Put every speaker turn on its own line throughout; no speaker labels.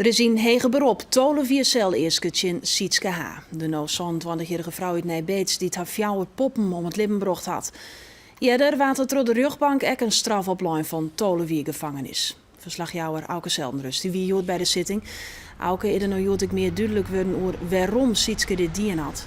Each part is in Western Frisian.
Der is yn heger berop tolve jier sel easke tsjin Sietske H. De no 27-jierrige frou út Nij Beets dy't har fjouwer poppen om it libben brocht hat. Earder waard der troch de rjochtbank ek in straf oplein fan 12 jier gefangenis. Ferslachjouwer Auke Zeldenrust dy wie hjoed by de sitting. Auke, is der no hjoed ek mear dúdlik wurden oer wêrom Sietske dit dien hat?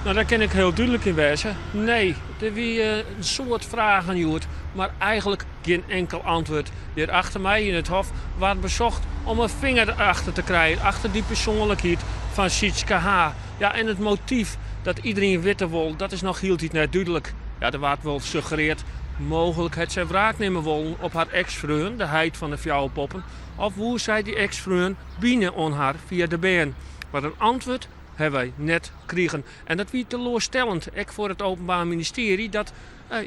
No, dêr kin ik hiel dúdlik yn wêze. Nee, der wie in soad fragen hjoed, mar eigenlik gjin inkel antwurd. Hjir achter my yn it hof waard besocht om in finger achter te krijen achter dy persoanlikheid fan Sietske H. Ja, en it motyf dat iderien witte wol, dat is noch hieltyd net dúdlik. Ja, der waard wol suggereard, mooglik hat sy wraak nimme wollen op har eks-freon, de heit fan de fjouwer poppen, of woe sy dy eks-freon bine oan har fia de bern. Mar in antwurd hawwe wy net krigen. En dat wie teloarstellend, ek foar it Openbaar Ministerie, dat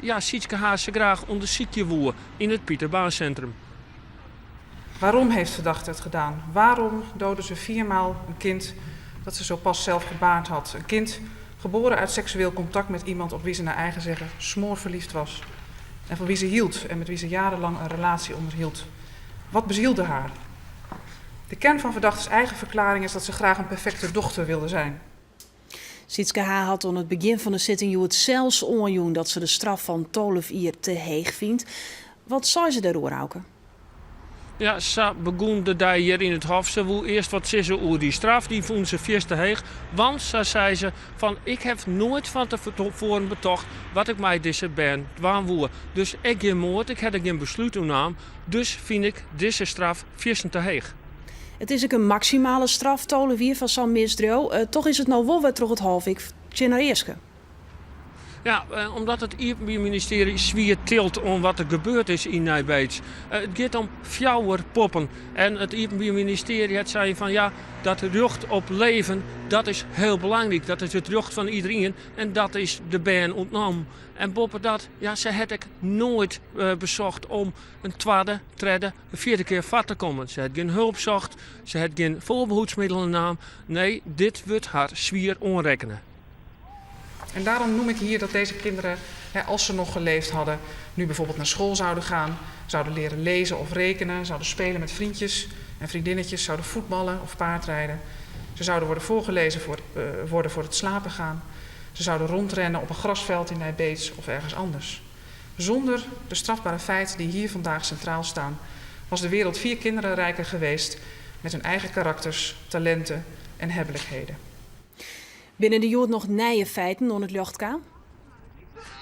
ja, Sietske H. sa graach ûndersykje woe yn it Pieter Baan Centrum.
Waarom heeft verdachte het gedaan? Waarom doodde ze viermaal een kind dat ze zo pas zelf gebaard had? Een kind geboren uit seksueel contact met iemand op wie ze naar eigen zeggen smoorverliefd was. En van wie ze hield en met wie ze jarenlang een relatie onderhield. Wat bezielde haar? De kern van verdachte's eigen verklaring is dat ze graag een perfecte dochter wilde zijn.
Sietske H. hat oan it begjin fan de sitting hjoed sels oanjûn dat se de straf fan 12 jier te heech fynt. Wat sei se dêroer, Auke?
Ja, sa begûn de dei hjir yn it Hof. Se woe earst wat sizze oer dy straf. Dy fûn se fierste heech. Want, sa sei se, fan ik haw noait fan tefoaren betocht wat ik mei dizze bern dwaan woe. Dus ek gjin moard, ik ha der gjin beslút oer naam. Dus fyn ik dizze straf fierstente heech.
It is ek in maksimale straf, 12 jier foar sa'n misdriuw. Toch is it no wol wer troch it Hôf ek tsjin har easke.
Ja, omdat it Iepenbier Ministearje swier tilt oan wat der gebeurd is yn Nij Beets. It giet om fjouwer poppen. En it Iepenbier Ministearje hat sein fan ja, dat rjocht op leven, dat is hiel belangryk. Dat is it rjocht fan iderien en dat is de bern ûntnommen. En boppedat, ja, se hat ek noait besocht om in twadde, tredde, in fjirde kear foar te kommen. Se hat gjin hulp socht, se hat gjin foarbehoedsmiddelen naam. Nee, dit wurdt har swier oanrekkene.
En daarom noem ik hier dat deze kinderen, als ze nog geleefd hadden, nu bijvoorbeeld naar school zouden gaan, zouden leren lezen of rekenen, zouden spelen met vriendjes en vriendinnetjes, zouden voetballen of paardrijden. Ze zouden worden voorgelezen voor, worden voor het slapen gaan. Ze zouden rondrennen op een grasveld in Nij Beets of ergens anders. Zonder de strafbare feiten die hier vandaag centraal staan, was de wereld vier kinderen rijker geweest met hun eigen karakters, talenten en hebbelijkheden.
Binne der hjoed noch nije feiten oan it ljocht kaam?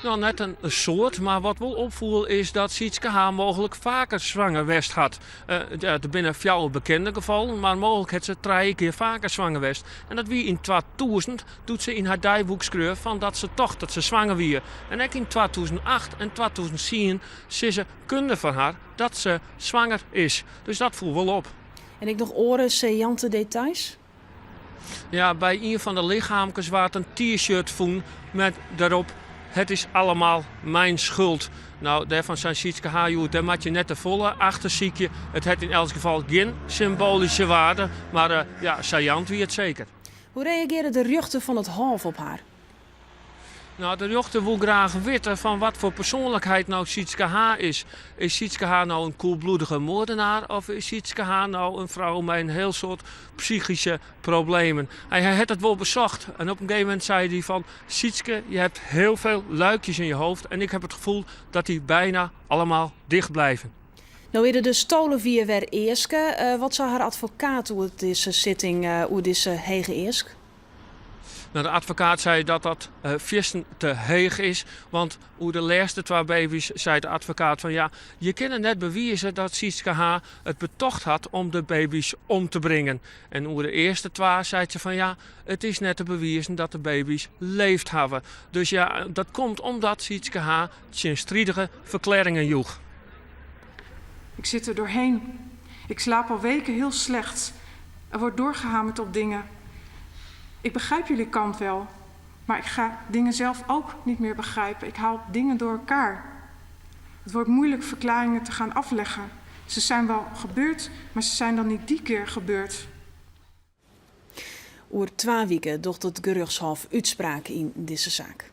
No, net in soad, mar wat wol opfoel is dat Sietske H. mooglik faker swanger west hat. Der binne fjouwer bekende gefallen, mar mooglik hat se trije kear faker swanger west. En dat wie yn 2000, doe't se yn har deiboek skreau fan dat se tocht dat se swanger wie. En ek yn 2008 en 2010 sizze kunde fan har dat se swanger is. Dus dat foel wol op.
En ek noch oare saillante details?
Ja, by ien fan de lichaamkes waard in T-shirt fûn met dêrop Het is allemaal mijn schuld. No, dêrfan sei Sietske H. hjoed, dêr moat je net te folle achter sykje. It hat yn elts gefal gjin symboalyske waarde, mar ja, saillant wie it seker.
Hoe reagearre de rjochter fan it Hôf op har?
No, de rjochter woe graach witte fan wat foar persoanlikheid no Sietske H. is. Is Sietske H. no in koelbloedige moordenaar of is Sietske H. no in frou mei in hiel soad psychyske problemen? Hy hat it wol besocht en op in gegeven momint sei hy fan Sietske, je hebt heel veel luikjes in je hoofd en ik heb het gevoel dat die bijna allemaal dicht blijven.
No is der dus 12 jier wer easke. Wat sei har advokaat oer dizze sitting, oer dizze hege eask?
No, de advokaat sei dat dat fiersten te heech is, want oer de lêste twa baby's sei de advokaat fan ja, je kinne net bewize dat Sietske H. it betocht hat om de baby's om te bringen. En oer de earste twa seit se fan ja, it is net te bewizen dat de baby's leefd hawwe. Dus ja, dat komt omdat Sietske H. tsjinstridige ferklearringen joech.
Ik zit er doorheen. Ik slaap al weken heel slecht. Er wordt doorgehamerd op dingen. Ik begrijp jullie kant wel, maar ik ga dingen zelf ook niet meer begrijpen. Ik haal dingen door elkaar. Het wordt moeilijk verklaringen te gaan afleggen. Ze zijn wel gebeurd, maar ze zijn dan niet die keer gebeurd.
Oer twa wiken docht it gerjochtshôf útspraak yn dizze saak.